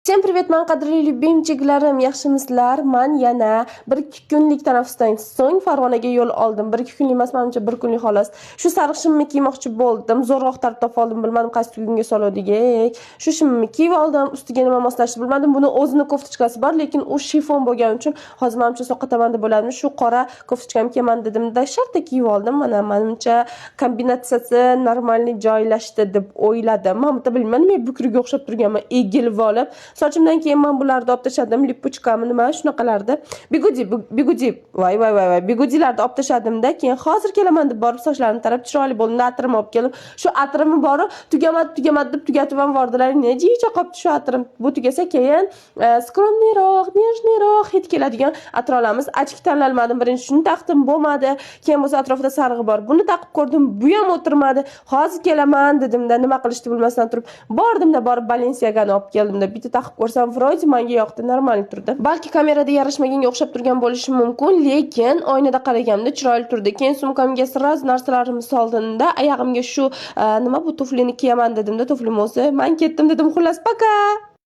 Всем привет, man qadrli любимчик larim, yaxshimisizlar? Man yana 1-2 kunlik tanaffusdan so'ng Farg'onaga yo'l oldim. 1-2 kunlik emas, manimcha 1 kunlik xolos. Shu sariq shimni kiymoqchi bo'ldim. Zo'rg'a axtarib topib oldim, bilmadim qaysi tugunga soluvdik. Shu shimni kiyib oldim, ustiga nima moslashni bilmadim. Buni o'zini кофточка si bor, lekin u shifon bo'lgani uchun hozir manimcha sovqotaman deb o'yladim. Shu qora кофточка mni kiyaman dedimda, shartta kiyib oldim. Mana manimcha kombinatsiyasi нормальный joylashdi deb o'yladim. Men bitta bilmayman, nima bukriga o'xshab turganman, egilib olib. Sochimdan keyin men bularni olib tashladim, липучка mi nima shunaqalarni. Bigudi, bigudi, voy voy voy voy, bigudilarni olib tashladimda, keyin hozir kelaman deb borib sochlarimni tarab chiroyli bo'ldi. Atirimni olib keldim. Shu atirimni borib tugamadi, tugamadi deb tugatib ham yubordilar. Necha qolibdi shu atirim. Bu tugasa keyin скромный roq, нежный roq hid keladigan atir olamiz. Очки tanlolmadim. Birinchi shuni taqdim, bo'lmadi. Keyin bo'lsa atrofida sarig'i bor. Buni taqib ko'rdim, bu ham o'tirmadi. Hozir kelaman dedimda, nima qilishni bilmasdan turib bordimda, borib Balenciagani olib keldimda. Bitta taqib ko'rsam, вроде menga yoqdi, normal turdi. Balki kamerada yarashmaganga o'xshab turgan bo'lishi mumkin, lekin oynada qaraganimda chiroyli turdi. Keyin sumkamga сразу narsalarimni soldimda, oyog'imga shu nima bu tuflini kiyaman dedimda, tuflim o'zi. Man ketdim dedim, xullas, пока.